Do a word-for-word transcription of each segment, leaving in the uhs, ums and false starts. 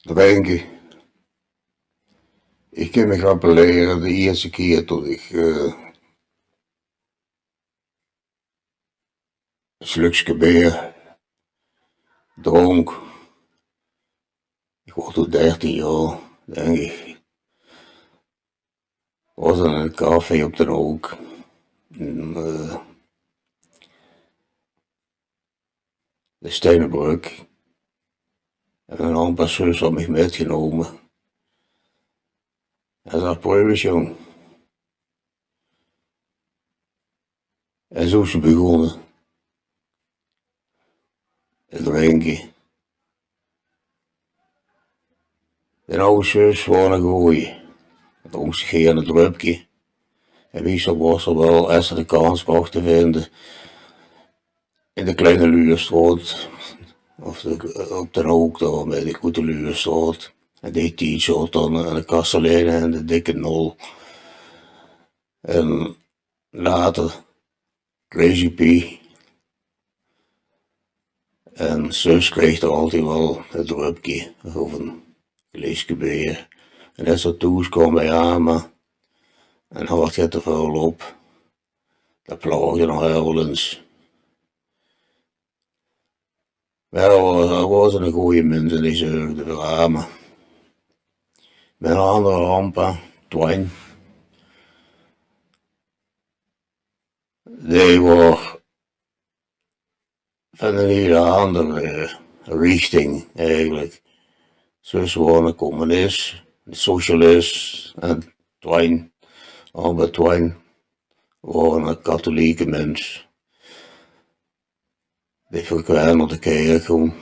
Drinke. Ich kin mich rappelere de ierste kier tot ich, eh, e slukske beer dronk. Ich waor toen dertien jaor, dink ich. Waor in e café op d'n hook. En, eh, de Steine Brök. En mien amper zus haw mich mitgenómme. En zag: "Proev ins, jóng." En zoe is 't begós. Drinke. D'n aw zus waor 'ne gooje. Dronk ze geer e dröpke. En meistal waor ze waal, es ze de kans mochte vinde, in de Kleine Luurstraot, of de, op d'n hook dao, weit ich good, de Luurstraot. En die tied zaot dan, eh, de Kasteleine en de Dikke Nol. En later Crazy P. En zus kreeg d'r altied waal e dröpke of e gleeske beer. En es ze thoes kaom bie Ama en haw get te väöl op, dan plaogde ze häör waal ins. Mer hae waor, hae waor 'ne gooje mins en dae zörgde veur Ama. Mien andere ampa, Twijn, dae waor van 'n hiel andere richting eigelik. Zus waor 'ne communis, 'ne socialis en Twijn, ampa Twijn, waor 'ne katholieke mins. Dae frequent nao de kèrk góng.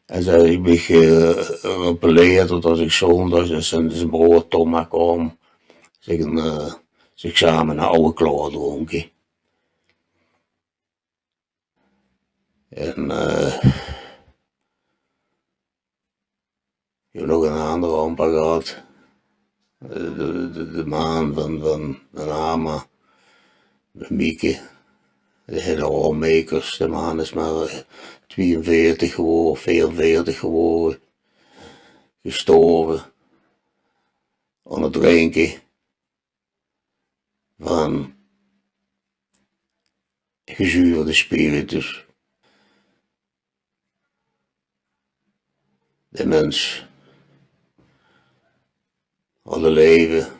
En es ich mich, eh, rappeleer tot es ich zóndigs, es zien, zien broor Tom mer kaom, zich 'n, eh, zich same 'n Oude Klaw dronke. En, eh, ich höb nog 'nen andere ampa gehad. Eh, de, de, de maan van, van, van Ama, van Mieke. De hele Raamekers, de maan is mer, eh, twieënveertig gewore, veerenveertig gewore. Gestorve. Aon 't drinke van gezuverde spiritus. De mins had e leve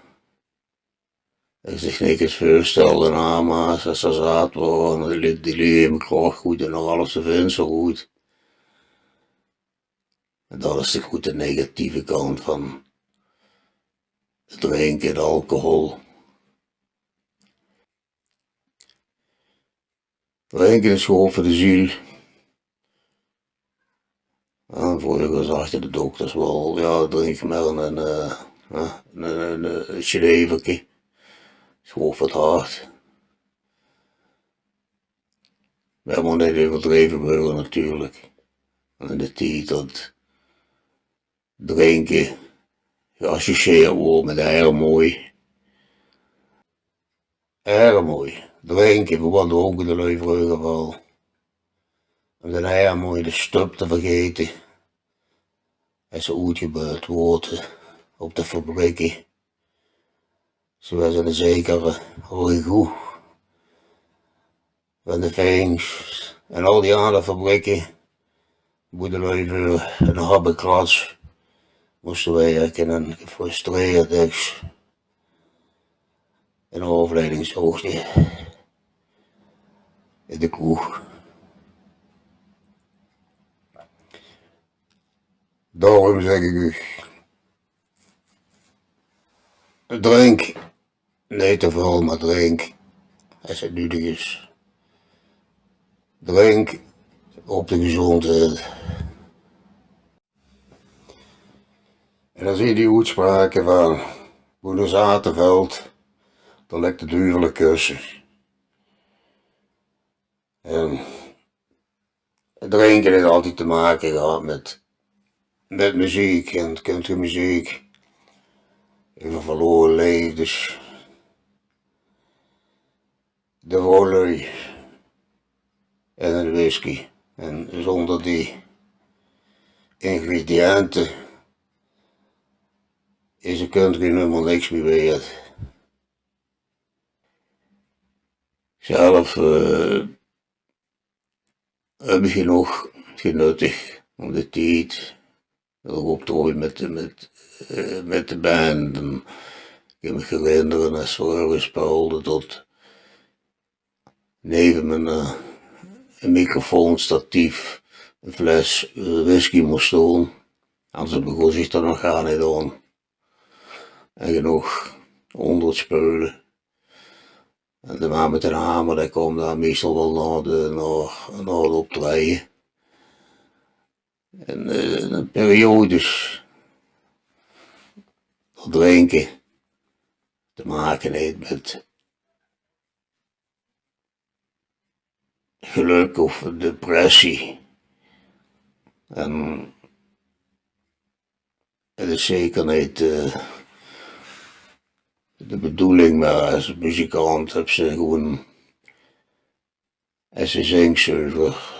dat zich niks veurstelde, Ama, es ze zaat waor, die leet, die leet 'm kroeg good en nog alles te vinse good. En dat is de groete negatieve kant van 't drinke, de alcohol. Drinke is good veur de ziel. En vreuger zagte de dokters waal: "Jao, drink mer 'n, eh, eh, 'n, 'n, 'n, 'n sjleverke. Is good veur 't hart." Mer 't mót neet euverdreve waere natuurlik. En in de tied dat drinke geassocieerd woort mit ermooj. Ermooj, drinke, mer wat dronke de lui vreuger waal? Óm de ermooj, de stup te vergaete. Es ze oetgebuit woorte op de fabrieke. Zoe es in de zekere Rigoux, van de Veens en al die anger fabrieke, boe de lui veur 'n habbe klats móste wirke en gefrustreerd ins 'n aofleiding zochte in de kroeg. Daorum zègk ich uch: drink neet te väöl, mer drink es 't nudig is. Drink op de gezóndheid. En dan zeen die oetspraoke van: boe de zaat vèlt, dao lèk de duvel e kösse. En drinke haet altied te make gehad mit, mit meziek en countrymeziek. Euver verlore leefdes. De vrouwlui en de whisky. En zónger die ingrediënte is de country noe mer niks mie weerd. Zelf, eh, höb ich genóg genuttig van de tied. Ouch optrojje mit, mit, eh, mit de band. En ich kin mich herinnere es v'r örges speulde, tot neve mien, eh, microfoonstatief ein fles, eh, whisky mós stoon. Anders begós ich d'r nog gaar neet aan. En genóg ónger 't speule. En de man mit d'n hamer, dae kaom dan meistal waal nao de, nao, nao 't optrejje. En, eh, de periodes dat drinke te make haet mit gelök of depressie. En 't is zeker neet, eh, de bedoeling, mer es muzikant höbs se gewoen, es se zings euver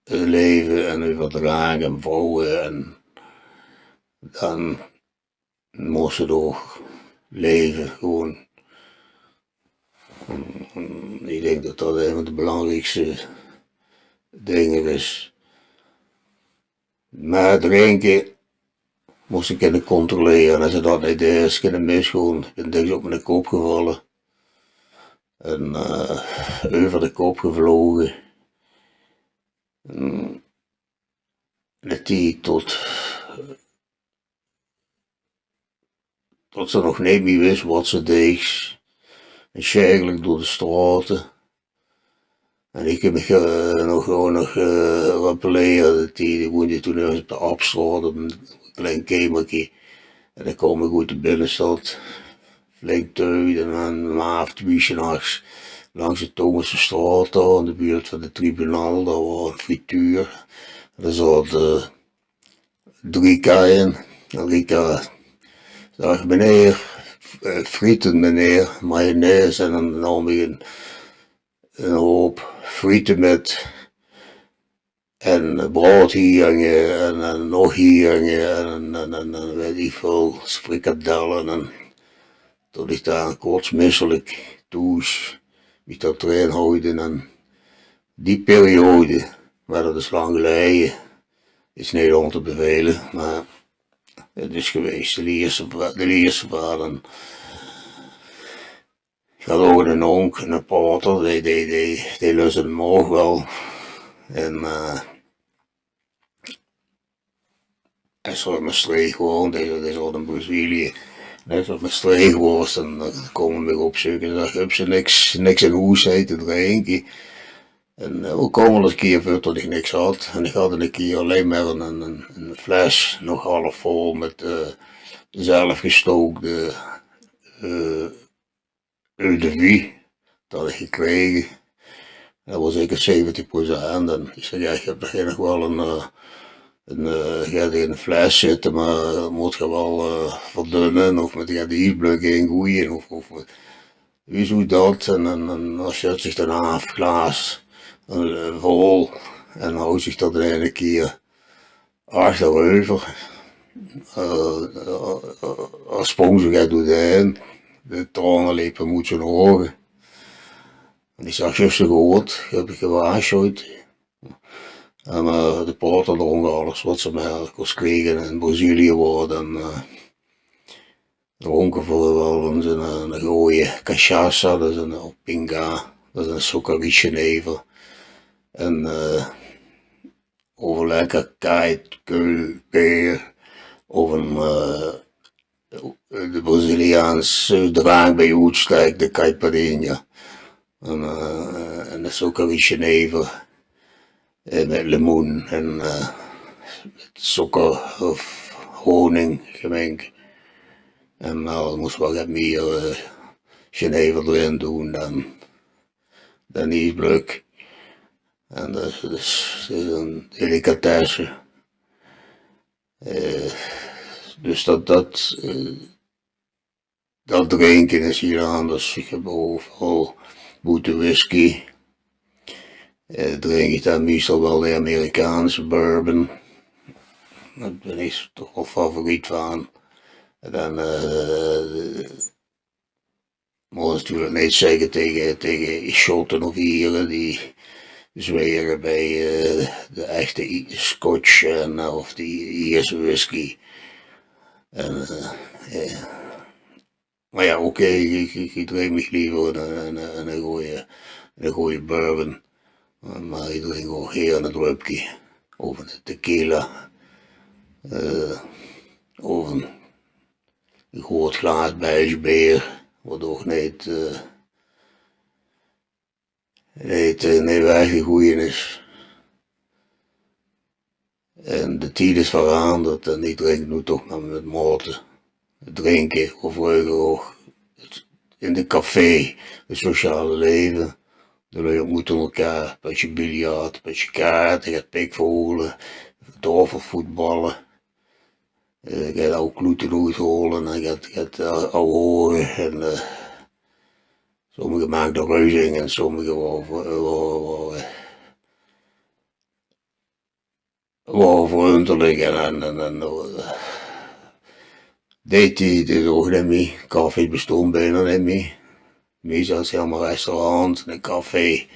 't leve en euver drank en vrouwe, en dan mós se toch leve, gewoen. En ich dink dat dat ein van de belangriekste dinger is. Mer drinke mós se kinne controlere. Es se dat neet deis, kin 't misgoon. Ich bön dèks op miene kop gevalle. En, eh, euver de kop gevloge. En de tied tot, tot se nog neet mie wis wat se deegs. En sjegelik door de straote. En ich kin mich, eh, nog, gewoon nog, eh, rappelere, de tied, ich woende toen örges op de Abstraot, op ein klein kemerke. En dan kaom ich oet de binnestad, flink teut, en dan um haaf twie 's nachs langs de Thomassestraot dao, in de buurt van 't tribunaal, dao waor ein frituur. En dao zaote, eh, drie keien. En Rika zag: "Meneer, eh, frieten, meneer, mayonaise." En dan naom ich ein, ein hoop friete mit. En braodhieringe en, en nog hieringe en, en, en, en weit ich väöl, frikandelle. En tot ich dao kotsmisselik thoes mich dao d'rin houde. En die periode, mer dat is lang geleje, is neet aan te bevele, mer 't is gewees, de lierste va-, de lierste vaat. En ich had ouch eine nonk, eine pater, dae, dae, dae, dae löste 'm ouch waal. En, eh, es v'r in Mestreech woonde, dae, dae zaot in Brazilië. En es v'r in Mestreech woors, dan, dan kaom 'r mich opzeuke en zag: "Höbs se niks, niks in hoes, hè, te drinke?" En, eh, v'r kaome al ins ein kier veur tot ich niks had. En ich had eine kier allein mer ein, ein, ein, ein fles, nog half vol, mit, eh, zelfgestookde, eh, eau de vie. Dat had ich gekrege. En dat waor zeker zeventig procent. En ich zag: "Jao, ich höb hie nog waal ein, eh, ein, eh, ich höb hie ein fles zitte, mer dat mót geer waal, eh, verdunne. Of mit get iesblökke ingoeie, of, of, wie zoe dat?" En, en, en dan sjöt zich d'n haaf glaas, eh, vol en houw zich dat in eine kier achtereuver. Eh, eh, eh, 'r spróng zoe get oeteineen. De traone lepe oet zien ouge. En ich zag: "Zjus zoe good, höb ich gewaarsjuwd." En, eh, de pater dronk alles wat se mer kós kriege in Brazilië, woort dan, eh, dronke v'r waal ins ein, ein gooj cachaça, dat is ein, of pinga, dat is ein sokkerrietjenever. En, eh, of ein lekker kaajd, keul beer, of ein, eh, de Braziliaanse draank bie oetsjtek, de caipirinha. En, eh, ein sokkerrietjenever, eh, mit lemoen en, eh, mit sokker of honing gemingd. En, mer d'r mós waal get mieë, eh, jenever d'rin doon dan, dan iesblök. En dat is, dat is ein delicatesse. Eh, dus dat, dat, eh, dat drinke is hie anders. Ich höb euveral boete whisky, eh, drink ich dan meistal waal de Amerikaanse bourbon. Dao bön ich toch waal favoriet van. En dan, eh, mós se natuurlik neet zègke tege, tege sjotte of hiere die zwere bij, eh, de echte i-, scotch en, eh, of die Ierse whisky. En, eh, ja. Mer ja, oké, ich, ich, ich drink mich leever ein, ein, ein gooje, ein gooje bourbon. Mer ich drink ouch gaer ein dröpke. Of ein tequila. Eh, of ein good glaas Bels beer. Wat ouch neet, eh, neet, eh, neet ech ein gooj is. En de tied is veranderd en ich drink noe toch mer mit maote. Drinke, of vreuger ouch in de café, 't sociale laeve. De luuj ontmoete elkaar, bitsje biljart, bitsje kaarte, get pikvoetballe, taofelvoetballe. Eh, get aw kloete oethaole en get, get, eh, aw hore. En, eh, sommige maakde ruzing en sommige waore, waore, waore, waore vrundelik en, en, en, en, eh, die tied is ouch neet mie. Cafés bestoon bekans neet mie. Meistal zeen mer restaurants en ein café.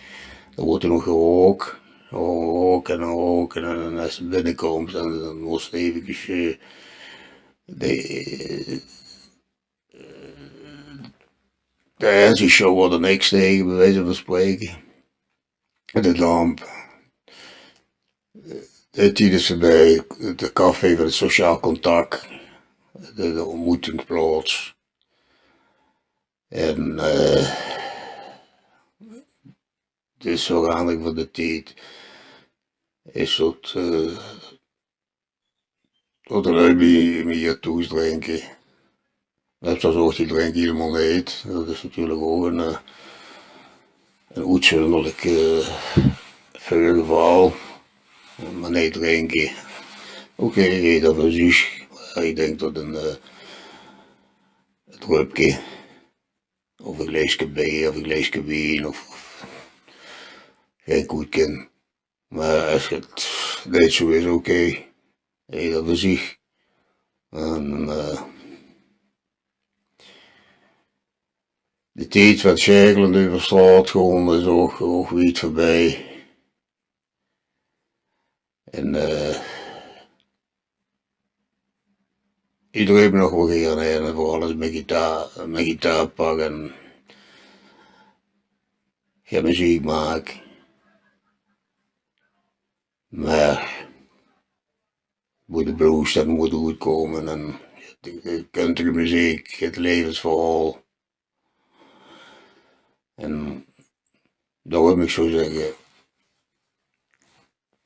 Dao woort nog gerook. Gerook en gerook en, en es se binnekooms, dan, dan mós se efkes, eh, de, de ins is sjouw waor d'r niks tege, bie wieze van spraeke. De damp. De tied is veurbie. De café van 't sociaal contact. De, de ontmoetingsplaots. En, eh, de verandering van de tied is tot, eh, tot de luuj mie, mie thoes drinke. Höbs se ouch, die drinke hielemaol neet. Dat is natuurlik ouch ein, eh, ein oetzunderlik, eh, veurgeval. Mer neet drinke. Oké, jeder veur zich. Mer ich dink dat ein, eh, ein dröpke, of ein glaeske beer, of ein glaeske wien, of, of gein koetkin. Mer es 't neet zoe is, oké. Jeder veur zich. En, eh, de tied van sjerkelend euver straot gaon is ouch, ouch wied veurbie. En, eh, ich druip nog waal gaer ein en veural es ich mien gitaar, mien gitaar pak en gein meziek maak. Mer wie de blues dan mót oetkómme en de, de countrymeziek, 't levensverhaol. En daoróm, ich zou zègke,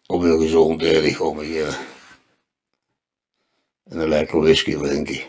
op eur gezóndheid, ich gaon mich, eh, ein lekker whisky drinke.